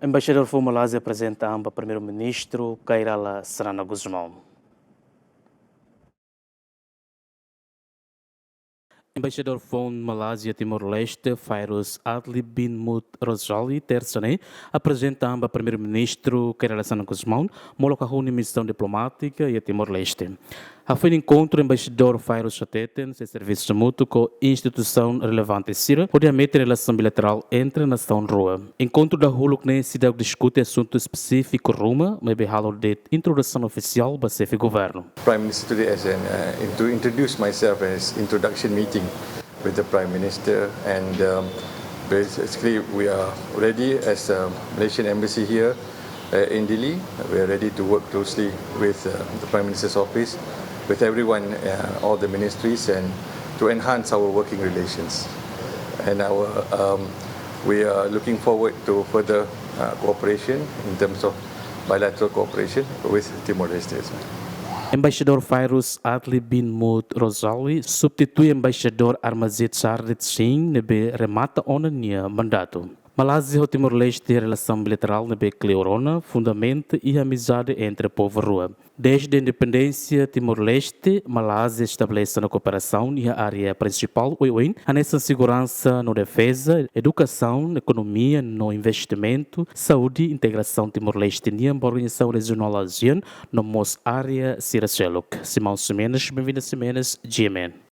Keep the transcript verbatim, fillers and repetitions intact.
Embaixadór foun Malázia aprezenta an ba Primeiru-Ministru Kay Rala Xanana Gusmão. Embaixadór foun Malázia iha Timor-Leste, Fairuz Adli bin Mut Rozali, tersa ne'e, aprezenta an ba Primeiru-Ministru Kay Rala Xanana Gusmão, molok hahú nia misaun diplomátika iha Timor-Leste. Hafoin enkontru, Embaixadór Fairuz hateten sei servisu mútuu ho instituisaun relevante sira hodi hametin relasaun bilaterál entre nasaun rua. Enkontru dahuluk ne'e seidauk diskute asuntu espesífiku ruma, maibé halo de'it introdusaun ofisiál ba Xefe Governu. Prime Minister today as an, uh, in-, to introduce myself as introduction meeting with the Prime Minister, and, um, basically we are ready as a Malaysian embassy here, uh, in Dili. We are ready to work closely with, uh, the Prime Minister's office, with everyone, uh, all the ministries, and to enhance our working relations. And our, um, we are looking forward to further, uh, cooperation in terms of bilateral cooperation with Timor-Leste as well. Embaixadór Fairuz Adli bin Mut Rozali substitui Embaixadór Armazid Shardet Singh ne'ebé remata ona nia mandatu. Malázia ho Timor-Leste iha relasaun bilaterál ne'ebé kleur ona, fundamenta iha amizade entre povu rua. Dezde independénsia Timor-Leste, Malázia estabelese ona kooperasaun iha área prinsipál oioin, hanesan seguransa no defeza, edukasaun, ekonomia no investimentu, saúde, integrasaun Timor-Leste nian ba organizasaun rejionál ASEAN, no mós área sira seluk. Simão Ximenes, Benvinda Ximenes, G M N.